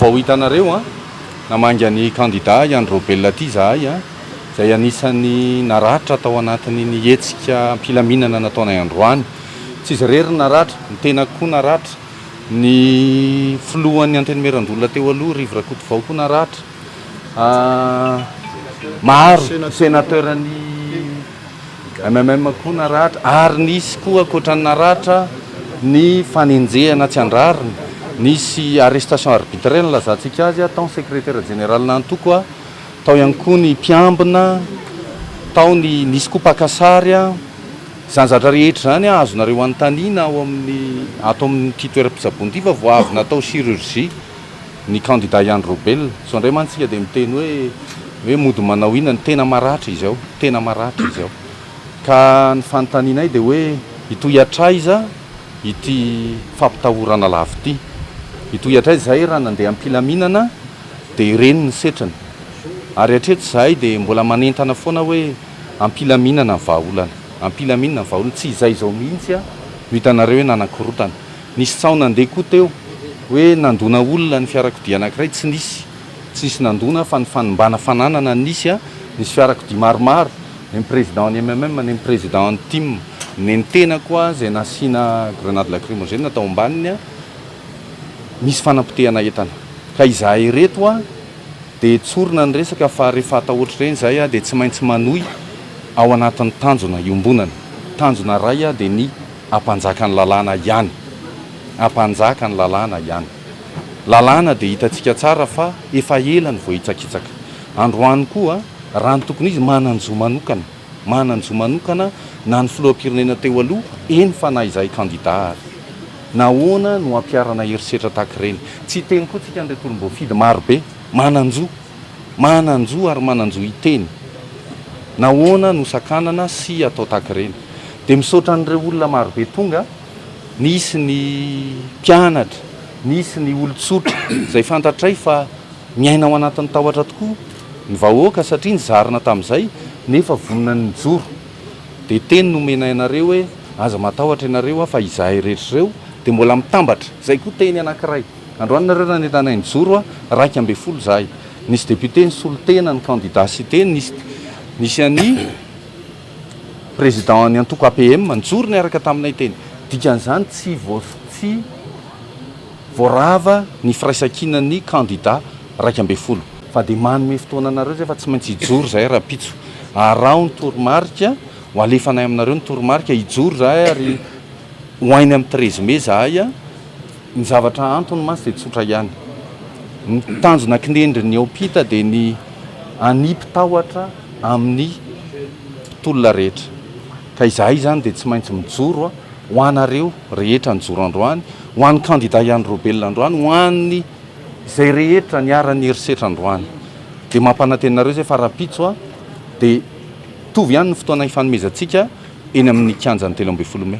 Vao hitanareo an, namangy an'i kandida i Andry Raobelina ity izahay an, izay anisan'ny naratra tao anatin'iny hetsika am-pilaminana nataonay androany. Tsy izy irery no naratra, ny tenako koa naratra, ny filohan'ny Antenimierandoholona teo aloha Rivo Rakotovao koa naratra, maro, sénateur ny MMM koa naratra ary nisy koa ankoatra ny naratra ny fanenjehana tsy an-drariny, nisy arrestation arbitraire nilazantsika azy tao ny secrétaire général-na antoko, tao ihany koa ny mpiambina, tao ny nisy koa mpaka sary, izany zavatra rehetra izany azonareo anontaniana ao amin'ny ato amin'ity toeram-pitsaboana ity fa vao avy natao chirurgie. Ny kandida i Andry Raobelina. Izao indray mantsy isika dia miteny hoe hoe mody manao inona, ny tena maratra izy ao, tena maratra izy ao. Ka ny fanontanianay dia hoe hitohy hatraiza ity fampitahorana lava ity? Hitohy hatraiza izahay raha nandeha am-pilaminana dia ireny ny setriny. Ary hatreto izahay dia mbola manentana foana hoe am-pilaminana ny vahaolana, am-pilaminana ny vahaolana, tsy izay izao mihitsy no hitanareo hoe nanakorontana. Nisy tsaho nandeha koa teo hoe nandona olona ny fiarakodia anankiray, tsy nisy, tsy nisy nandona fa ny fanimbana fananana no nisy, nisy fiarakodia maromaro, ny président ny MMM, ny président ny tim, ny ny tenako izay nasiana grenade lacrymogène tao ambaniny, nisy fanapotehana entana. Ka izahay ireto dia tsorina ny resaka fa rehefa atao ohatr'ireny izahay dia tsy maintsy manohy ao anatin'ny tanjona iombonana. Tanjona iray dia ny Hampanjaka ny lalàna ihany. Hampanjaka ny lalàna ihany. Lalàna dia hitantsika tsara fa efa ela no voahitsakitsaka. Androany koa, raha ny tokony ho izy, manan-jo manokana, manan-jo manokana na ny filoham-pirenena teo aloha, eny fa na izahay kandida ary. Nahoana no ampiharana herisetra tahaka ireny? Tsy hiteny koa tsika an'ireto olom-boafidy marobe, manan-jo. Manan-jo ary manan-jo hiteny. Nahoana no sakanana sy atao tahaka ireny? Dia misaotra an'ireo olona marobe tonga, nisy ny mpianatra, nisy ny olon-tsotra izay fantatray fa miaina ao anatin'ny tahotra tokoa ny vahoaka satria nizarina tamin'izay nefa vonona ny nijoro. Dia teny nomenay anareo hoe aza matahotra ianareo fa izahay rehetra ireo dia mbola mitambatra. Izay koa teny anankiray. Androany nareo raha nentanay nijoro a, 11 zahay. Nisy député nisolo tena ny candidat cité, nisy nisy an'i président ny antoko APM nijoro niaraka taminay teny. Dikan'izany tsy voa tsy voarava ny firaisankinan'ny candidat 11. Fa dia manome fotoana anareo zay fa tsy maintsy hijoro zahay rahampitso. Araho ny toromarika, ho alefanay aminareo ny toromarika, hijoro zahay ary ho any amin'ny 13 mai zahay a. Ny zavatra antony mantsy dia tsotra ihany. Ny tanjona kinendrin'ny ao Pita dia ny hanipy tahotra amin'ny mpitolona rehetra. Ka izahay izany dia tsy maintsy mijoro ho anareo rehetra nijoro androany, ho an'ny kandida Ihany Robelina androany, ho an'ny izay rehetra niharan'ny herisetra androany. Dia mampanantena anareo izay fa rahampitso dia hitovy ihany ny fotoana hifanomezantsika eny amin'ny kianjan'ny 13 mey.